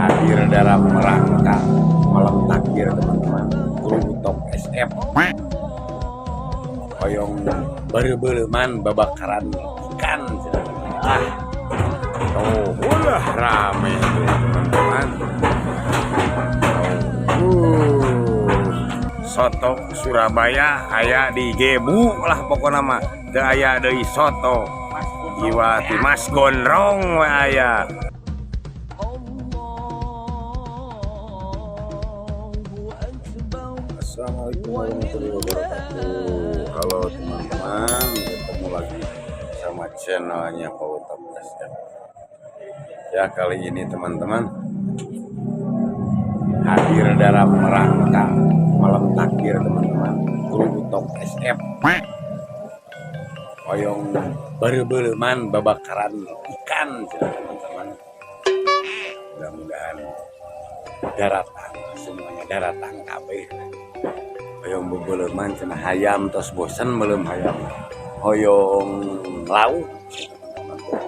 Hadir dalam rangka malam takbir, teman-teman. Kru Utok SF hoyong beureumeuman babakaran ikan. Ah, tuh ulah rame tuh, teman-teman. Soto Surabaya aya di Gebu lah, pokoknya mah teu aya deui soto Iwa ti Mas Gondrong we aya. Assalamualaikum warahmatullahi wabarakatuh. Halo teman-teman, ketemu lagi sama channelnya Pak Utok SF. Ya, kali ini teman-teman hadir dalam rangka malam takbir, teman-teman. Kru Utok SF hoyong beureumeuman babakaran ikan, teman-teman. Mudah-mudahan daratang semuanya, daratang kabeh. Hoyong bebeuleman cenah hayam, tos bosen belum hayam, hoyong lauk, teman-teman.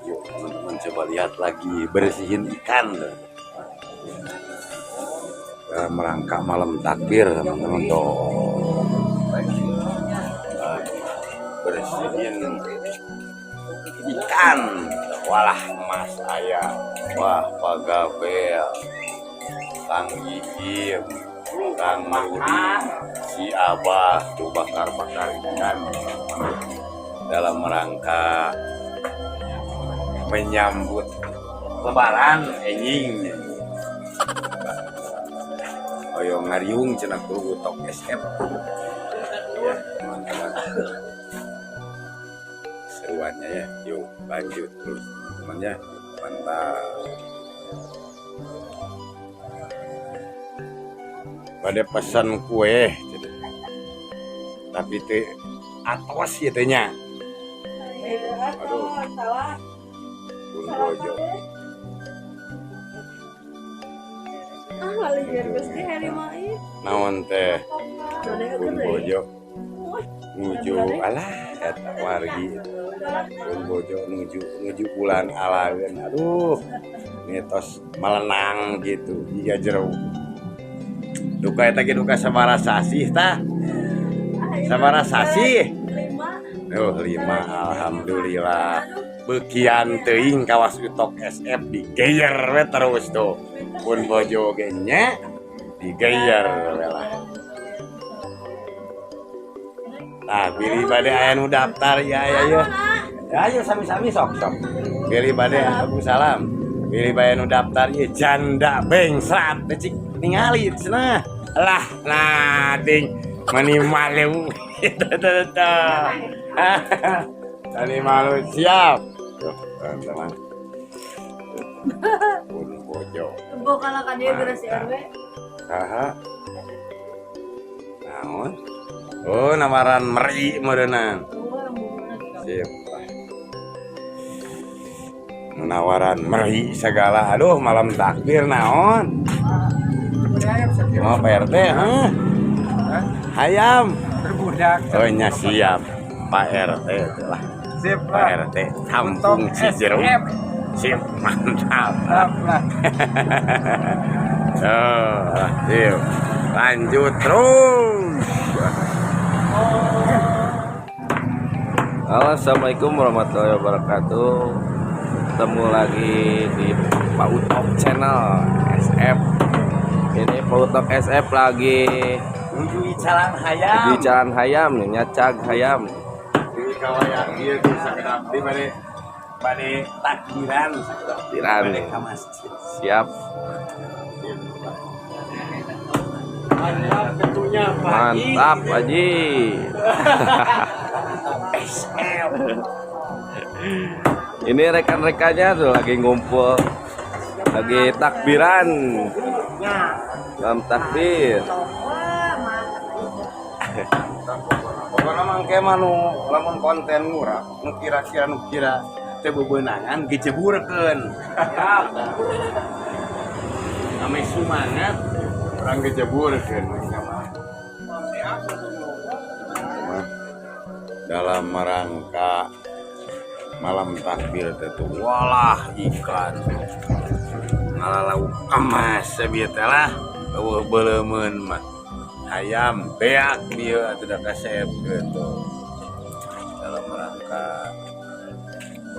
Yuk teman-teman, coba lihat lagi bersihin ikan tuh. Dalam rangka malam takbir, teman-teman, tuh lagi bersihin ikan. Walah, Mas aya, wah, Pak Gabel, Kang Iim, Kang Rudi, si Abah tuh bakar-bakar ikan dalam rangka menyambut Lebaran enjing. Hoyong ngariung cenah kru Utok SF ya, teman-teman. Seruannya ya, yuk lanjut terus, teman-teman ya. Mantap. Pada pesan kue tapi teh atos ya nya. Aduh. Salah. Pun bojo. Ah, ngalieur Gusti Heri mah ih. Naon teh, pun bojo nuju, alah, eta wargi pun bojo nuju nuju bulan alaeun. Aduh, ini tos melenang gitu jiga jeruk. Duka eta ge duka sabaraha sasih tah? Sabaraha sasih? 5. Oh, 5, alhamdulillah. Beukian teuing kawas Utok SF digeyer we terus tuh. Pun bojo ge nya digeyer we lah. Nah, bilih bade aya nu daftar ya ya ya. Ya, ayo sami-sami, sok sok. Bilih bade, aku salam. Bilih bade nu daftar ieu janda bengsrat teh, cik ningali cenah. Lah, nah ding mani malu. Tuh tuh tuh. Mani malu, siap. Tuh, teman-teman. Pun bojo. Tebo kana ka dieu geura si RW. Saha? Naon? Oh, nawaran meri meureunnan. Oh, yang bumbunya gitu. Sip lah. Menawaran meri segala. Aduh, malam takbir naon? Oh, Pak RT, hah? Hayam. Berbudak. Oh, nya siap. Pak RT itu lah. Sip Pak lah. RT Kampung Cijeruk. SF. Sip, mantap. Mantap lah. Oh, sip. Lanjut terus. Halo, assalamualaikum warahmatullahi wabarakatuh. Ketemu lagi di Pak Utok Channel SF. Ini Pak Utok SF lagi Nuju icalan hayam. Di jalan hayam nih, nyacag hayam. Di kawayan ieu tuh sakedap di bade bade takbiran sakedap. Takbiran. Bade ka masjid. Siap. Mantap tentunya, Pak Haji. Mantap, Haji. SF. Ini rekan-rekannya tuh lagi ngumpul, lagi takbiran. Dalam takbir. Pokoknya mah engke mah nu lamun konten murah, nu kira-kira nu kira teu bebeunangan gejeburkeun. Ame sumangat urang gejeburkeun mereka mah. Mah, dalam rangka malam takbir teh tuh, walah, ikan. Ala lauk emas sabieu teh lah. Eueuh beuleumeun mah. Hayam beak dieu atuh da kasepkeun tuh. Dalam rangka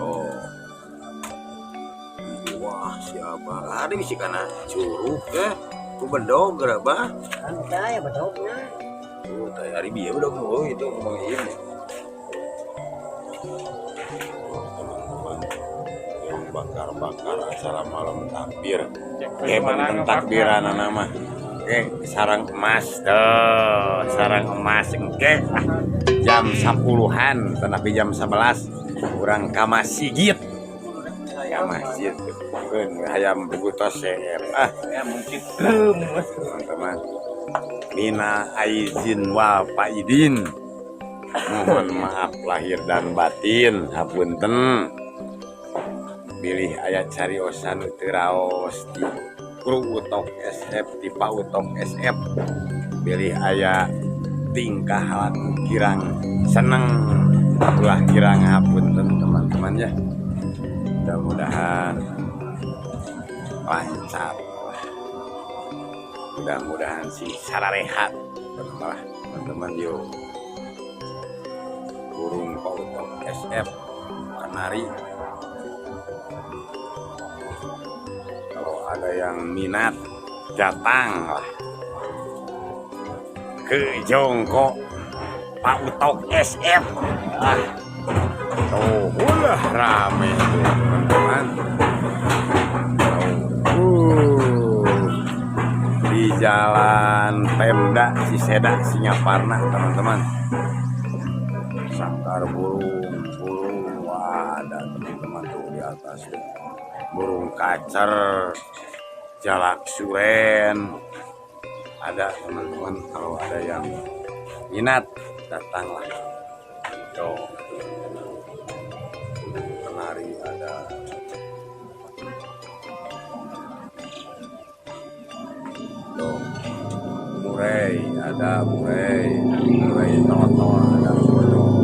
oh. Wah, si Abah ada bisi kana curug teh. Ku bedog geura bah. Kan teh aya bedogna. Oh, teh ari bieu bedog oh itu ku Mang Iim. Oh, teman-teman yang bakar-bakar acara malam takbir. Oke, penting takbiran mah. Oke, sarang emas tuh, sarang emas oke. Ah, jam 10-an, tapi jam 11 urang ka masjid. Ka masjid keun hayam bugutos CF. Ah, Ya mungkin. teman-teman. Minal aizin wal faidin. Mohon maaf lahir dan batin, hapunten. Bilih aya cariosan teu raos di kru Utok SF di Pak Utok SF. Bilih aya tingkah laku kirang seneng ulah kirang hapunten teman-teman ya. Mudah-mudahan lancar lah. Mudah-mudahan sih sararehat lah teman-teman yuk. Burung Pak Utok SF kenari. Kalau ada yang minat datang lah ke Jongkok Pak Utok SF. Ah, tuh ulah rame tuh teman-teman. Tuh, di Jalan Pemda Ciseda Singaparna teman-teman. Sangkar burung, burung, wah ada teman-teman tuh di atas tuh. Burung kacer, jalak suren, ada teman-teman. Kalau ada yang minat datanglah. Tuh, kenari ada. Tuh, murai ada, murai, murai trotol ada, tuh.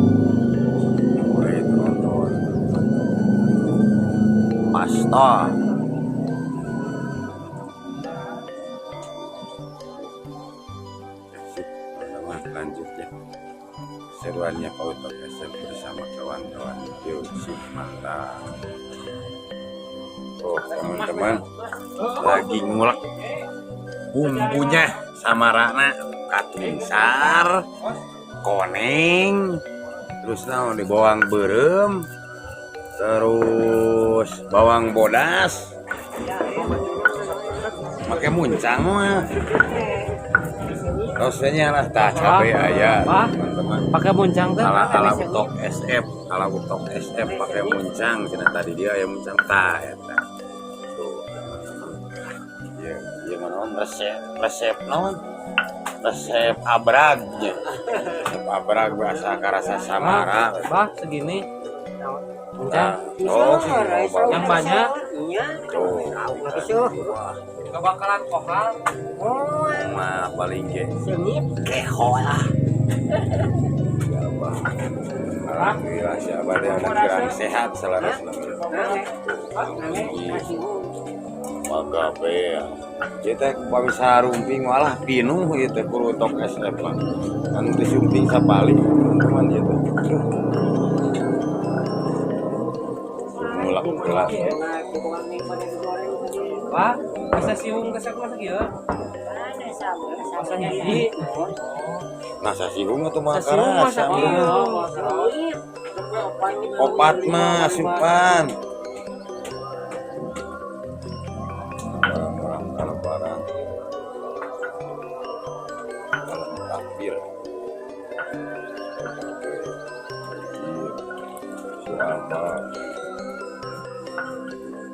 Murai trotol, pastor. Teman-teman, lanjut ya seruannya Pak Utok SF bersama kawan-kawan. Yuk, sip, mantap. Oh teman-teman lagi ngulek bumbunya sama Rana, katungsar, koneng, terus naon di bawang berem, terus bawang bodas, pakai muncang mah. Rasanya lah tak cabai aya teman-teman. Pakai muncang teh. Ala ala Utok SF, ala Utok SF pakai muncang cenah tadi dia aya muncang tah eta. Tuh teman-teman. Ieu ieu mah naon resep resep naon? Resep abragnya. Resep abrag bahasa karasa samara. Bah, segini. Muncang. Oh, sih, Yang banyak. Iya. Tuh. Wah, Gak bakalan kokal. Oh, mah paling ge sengit. keho lah. Ya Allah. Alhamdulillah si Abah teh anak kirang sehat salarasna. Magabe ya. Ieu teh pamisa rumping malah pinuh ieu teh ku Utok SF mah. Kan teu sumping sapali teman-teman ieu teh. Mulak gelas. Wah, bisa siung ke sekolah lagi ya? Masa hiji. Nah, sasiung atuh mah Sasiung mah karasa. Sakieu. Opat mah asupan. Barang-barang kalau barang dalam takbir. Siapa?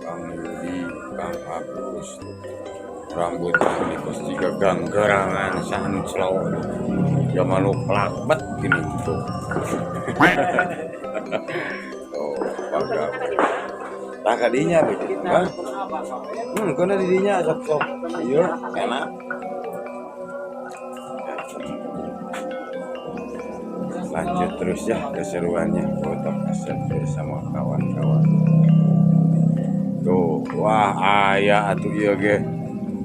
Kang Yudi, Kang Agus, rambut nikos tiga ganggerangan sanclo, zaman lu plakbet gini tuh. Oh, bangga. Tah kadinya begitu, Bang. Kena didinya sok-sok. Iya, enak. Lanjut terus ya keseruannya Utok SF bersama kawan-kawan. Tuh, wah aya atuh ieu ge.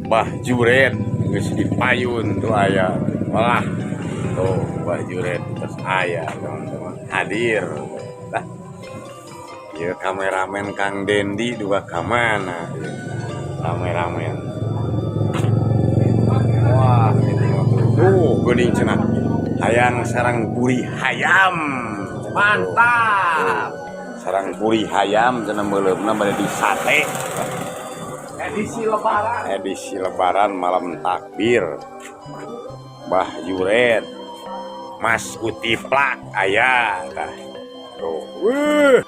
Bah Juret geus dipayun tuh aya. Wah. Tuh, Bah Juret terus aya teman-teman hadir. Lah. Ieu kameramen Kang Dendi dua ka mana ieu? Kameramen. Wah, ini mah tuh geuning cenah. Hayang sarang gurih hayam. Mantap. Sarang gurih hayam cenah meuleumna bade di sate. Edisi lebaran. Edisi lebaran malam takbir. Bah Juret. Mas Kutiplak aya tah. Tuh. Weuh,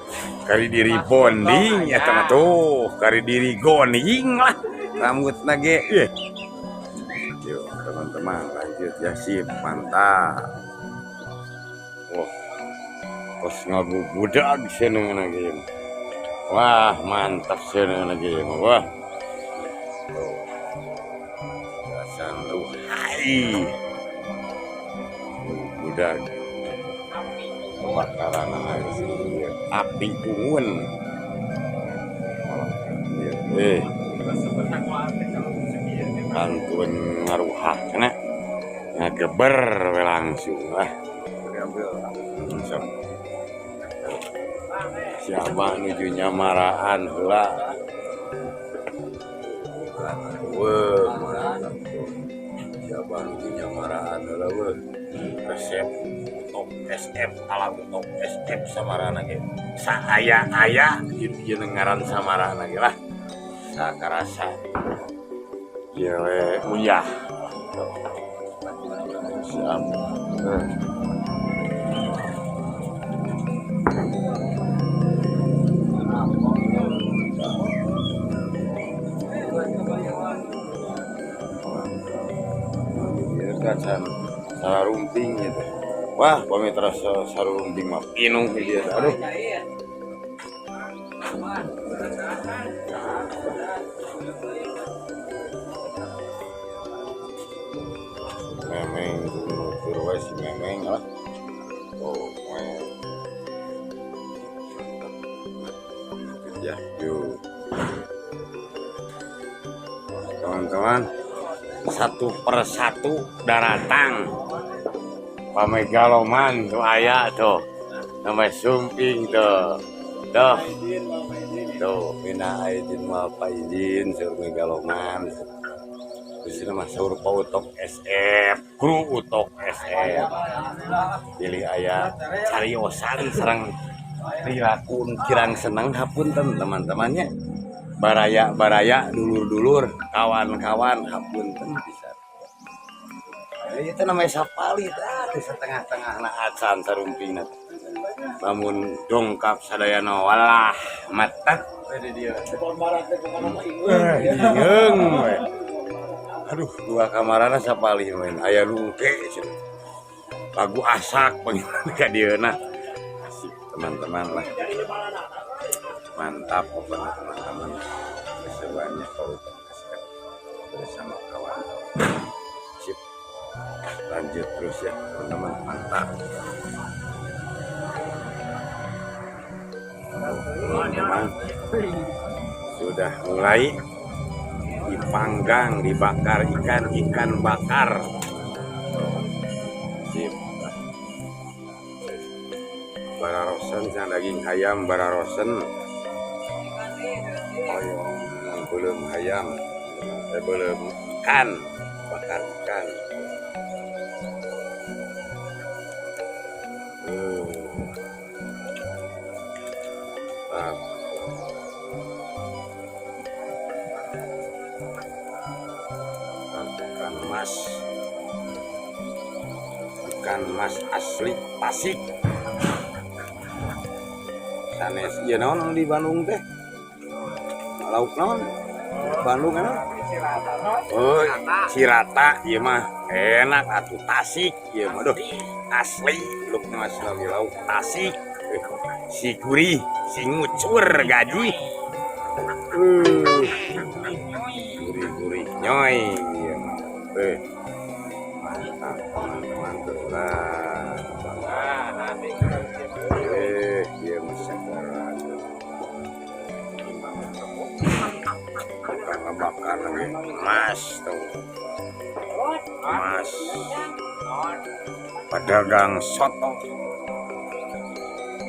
kari diri bonding eta mah tuh, kari diri goning lah rambutna ge. Ih. Yuk teman-teman lanjut ya, sip, mantap. Wah, tos ngagubudag seuneu ge. Wah, mantap seuneu ge. Wah. Tuh. Gasan hai. Budak. Kebakaran air api unggun. Eh. Kantun ngaruhak cenah. Ngageber we langsung lah. Sok. Si Abah nuju nyamaraan heula. Weuh, mantap tuh. Si Abah nuju nyamaraan heula weuh. Resep Utok SF ala Utok SF samarana ge. Saaya-aya ieu ngaran samarana ge lah. Sakarasa. Ieu we uyah. Siap. Ieu kacan sararunting gitu. Wah, pami terasa sararunting mah pinuh ieu. Aduh. Memeng nutur wae si Memeng lah. Oh, we. Ya, yuk. Teman-teman, satu persatu daratang. Pamegaloman tuh aya tuh. Namanya sumping tuh. Tuh. Tuh, mina aidin maaf izin sur megaloman. Di sini mah saur Utok SF, kru Utok SF. Pilih aya cariosan sareng perilaku kirang seneng hapunten teman-temannya. Baraya-baraya, dulur-dulur, kawan-kawan hapunten pisan. Itu namanya sapali tah di setengah-tengahna acan sarumpingna. Lamun dongkap sadayana walah matak we di dieu. Ingeung we. Aduh, dua kamarana sapalih main aya lungke cenah. Lagu asak panggilan ka dieuna. Asik teman-teman lah. Mantap pokoknya teman-teman. Keseruannya kalau SF bersama kawan-kawan. Sip. Lanjut terus ya teman-teman, mantap. Teman-teman sudah mulai dipanggang, dibakar ikan, ikan bakar. Sip. Bararosen sama daging ayam bararosen. Oyong belum ayam, belum ikan, bakar ikan. Ikan mas, ikan mas asli Tasik. Sanes ieu naon di Bandung teh? Lauk naon? Bandung kan? Oh, Cirata ieu mah enak atuh Tasik ieu mah duh. Asli lauk mas lagi lauk Tasik. Si gurih, si ngucur gaji. Gurih-gurih nyoy ieu mah. Mantap teman-teman tuh lah. Ieu mah segar. Tonggorakan lagi emas tuh. Emas. Pedagang soto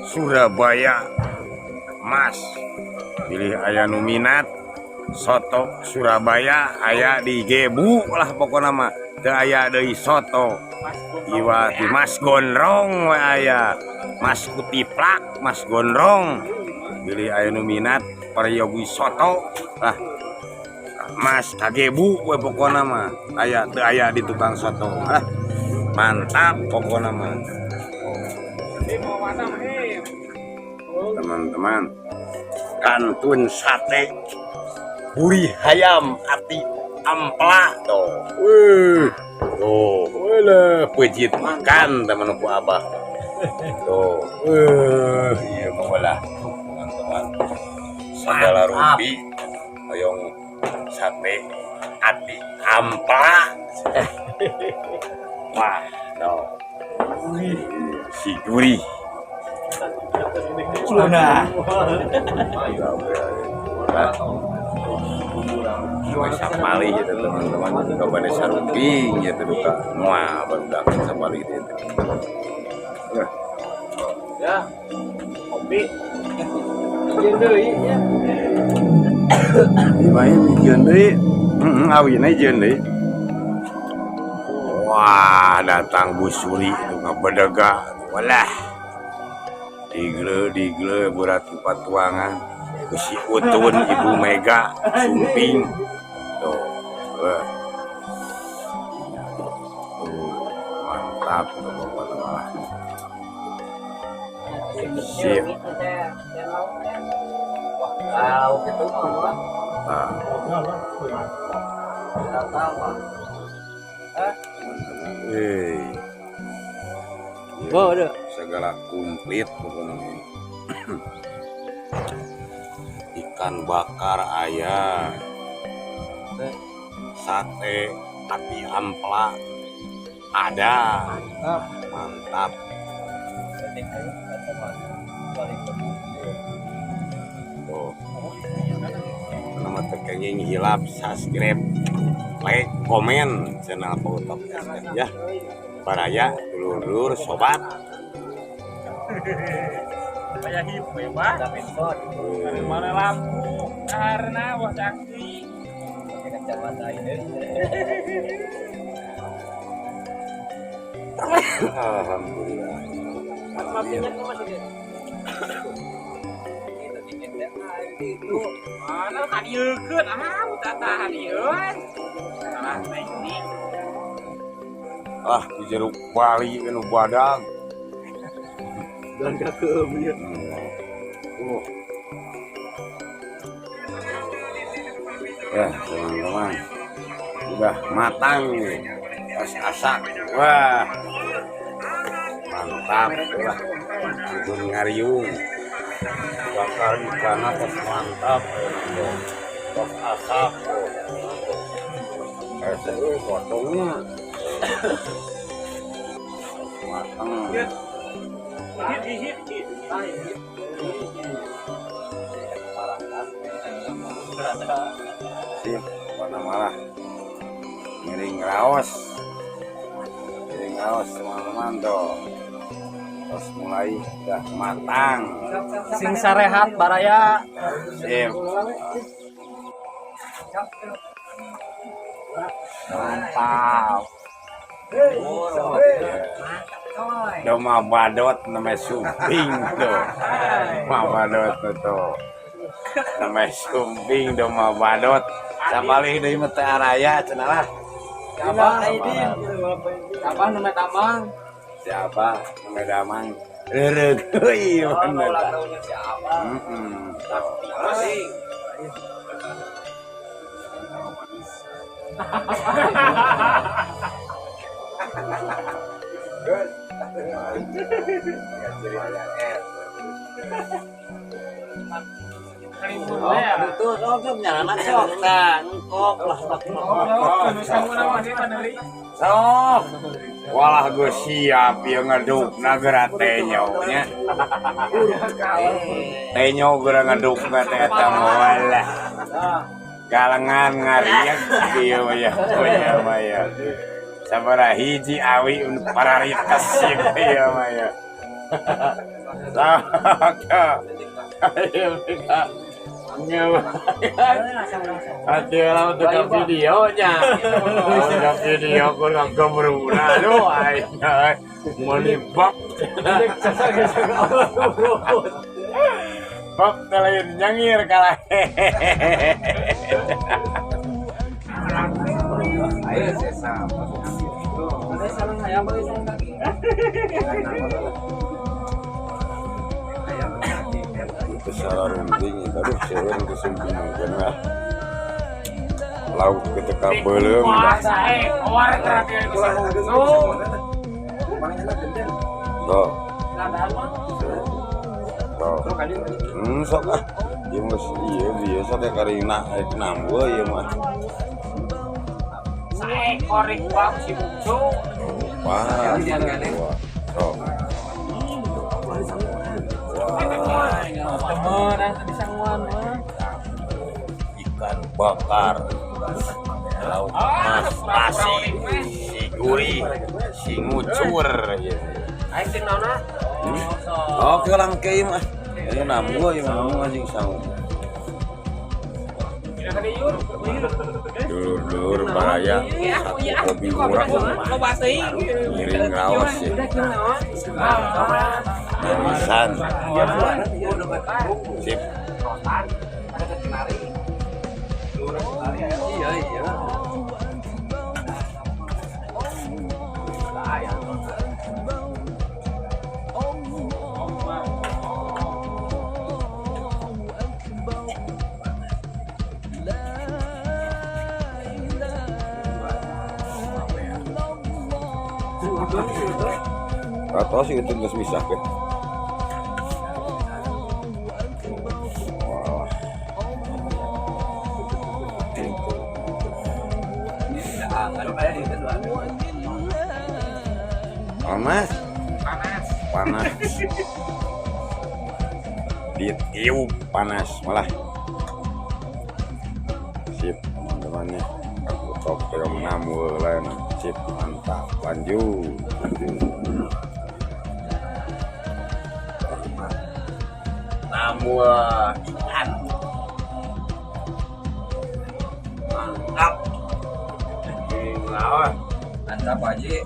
Surabaya Mas. Bilih aya nu minat soto Surabaya aya di Gebu lah pokokna mah. Teu aya deui soto. Iwa ti Mas Gondrong we aya. Mas Kutiplak, Mas Gondrong. Bilih aya nu minat peryogi soto lah. Mas Kagebu we pokokna mah. Aya teu aya di tukang soto. Ah, mantap pokokna mah. Teman-teman, kantun sate gurih hayam ati ampla tuh. Wih, tuh, wala pejit makan teman ku abah. Tuh, wih, iya mau lah teman-teman. Segala rupi, hoyong sate ati ampla. Wah, tuh. Si gurih. Nah. Sapali gitu teman-teman, duka pada saruping gitu duka wah baru sapali gitu. Ya. Ya. Kopi. Ieu deui ya. Ieu jeung deui. Heeh, awina jeung deui. Wah, datang Bu Suri itu ngabedega. Walah. Digle digle berat patuangan. Si Utun Ibu Mega sumping. Tuh. Wah. Tuh, mantap tuh pokoknya malah. Sip. Lauk itu mah. Nah, Tahu. eh. Oh, udah. Segala komplit pokoknya. Ikan bakar aya, sate ati ampla ada, mantap. Tuh, nama teu kenging hilap subscribe, like, komen channel Pautok SF ya. Baraya, dulur-dulur, sobat. Kayak hidup ya, Pak. Mana lampu? Karena wah cakri. Pakai kacamata ini. Alhamdulillah. Mana tadi eukeun ah udah tahan ieu. Salah teknik. Ah, di jeruk Bali nu badag. Dan kakeum ya. Ya, teman-teman. Udah matang nih. Pas asak. Wah. Mantap lah. Anggun ngariung. Bakar ikan atas mantap. Pas asak. Potongnya. Matang. Sip, warna malah miring raos teman-teman tuh. Terus mulai udah matang. Sing sarehat baraya. Sip. Mantap. Doma badot namanya sumping tuh. Ma badot tuh. Namanya sumping doma badot. Sapalih deui mah teu araya cenah lah. Siapa Aidin? Siapa namanya Tamang? Siapa namanya Damang? Reureug euy Oh, bener. ulang tahunnya siapa? Heeh. Oh, itu sok sok nyalanan sok nah, engkok lah. Sok. Walah gue siap ya ngedukna geura tenyo nya. Tenyo geura ngedukna teh eta mah walah. Galengan ngariak ieu mah ya. Oh iya mah ya. Sabaraha hiji awi nu pararites ieu mah ya. Sok. Ayo kita. Hati lah untuk videonya. Untuk video kurang gemeruna. Aduh, aing. Meuni bok. Bok teh lain nyengir kalah. Ayo sesa. Itu sararunting itu, aduh, seueur itu sumping lah. Lauk ketika beuleum dah. Tuh. Tuh. Sok ah. Ieu geus ieu biasa teh karina rek nambah ieu mah. Saekor bang si bungsu. Wah. Sok. Wah, ikan bakar. Lauk mas pasi, si gurih, si ngucur ya. Aing sing naonna? Oke lang ke ieu mah. Ieu nambah ieu mah anjing sangu. Dulur-dulur baraya satu hobi murah ngiring raos ya. Manisan. Sip. Iya, iya. Atau sih itu geus misah ke. Wah. Panas. Panas. Panas. Ditiup panas malah. Sip teman-temannya. Aku top yang namu lain. Sip mantap. Lanjut. Lanjut. Namu ikan. Mantap. Ini lawan. Mantap Haji.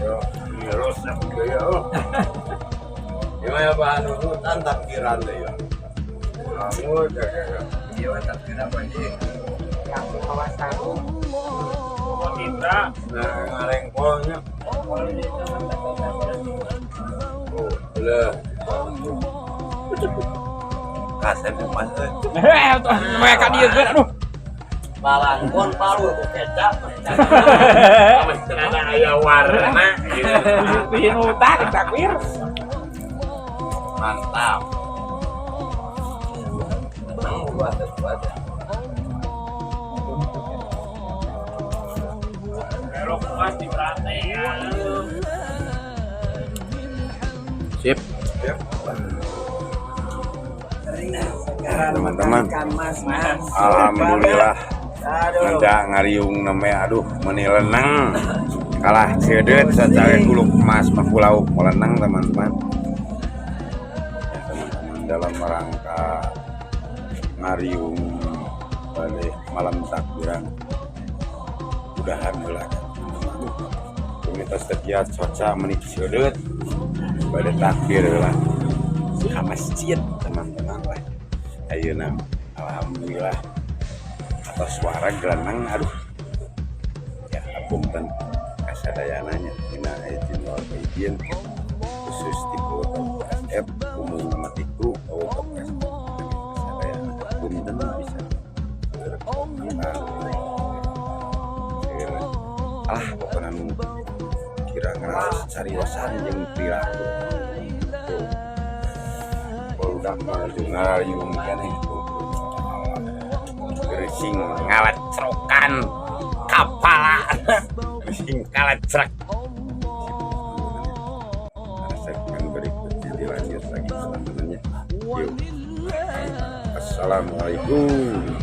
Yo, ini rusak ya. Gimana bahan urutan takbiran deh ya. Kamu jaga. Iya, takbiran Pak Haji. Yang kawas aku. Indra. Nah, ngarengkolnya. Oh, belah. Kasep mas. Mereka dia kan aduh. Balangkon palu ku kecap. Ada aya warna gitu. Bikin utang takbir. Mantap. Nang buat buat. Belok pas di berate ya. Sip. Teman-teman, alhamdulillah ngeja ngariung namanya, aduh meni lenang kalah cedet saja kuluk emas maku lauk melenang teman-teman. Ya, teman-teman dalam rangka ngariung balik malam takbiran udahan lah teman-teman. Komunitas setia cuaca meni cedet balik takbir lah ke masjid teman-teman lah. Ayeuna alhamdulillah atas suara gelenang aduh ya apunten kasadayana nya dina izin wal izin khusus di Top SF umum nama itu Top SF kasadayana punten bisa ah pokoknya nu kira ngeraos cariosan jeung perilaku tuh udah menuju ngariung keneh tuh gersing ngalecrokan kapala gersing kalecrek. Nah, segmen berikutnya dilanjut lagi teman-temannya. Yuk, assalamualaikum.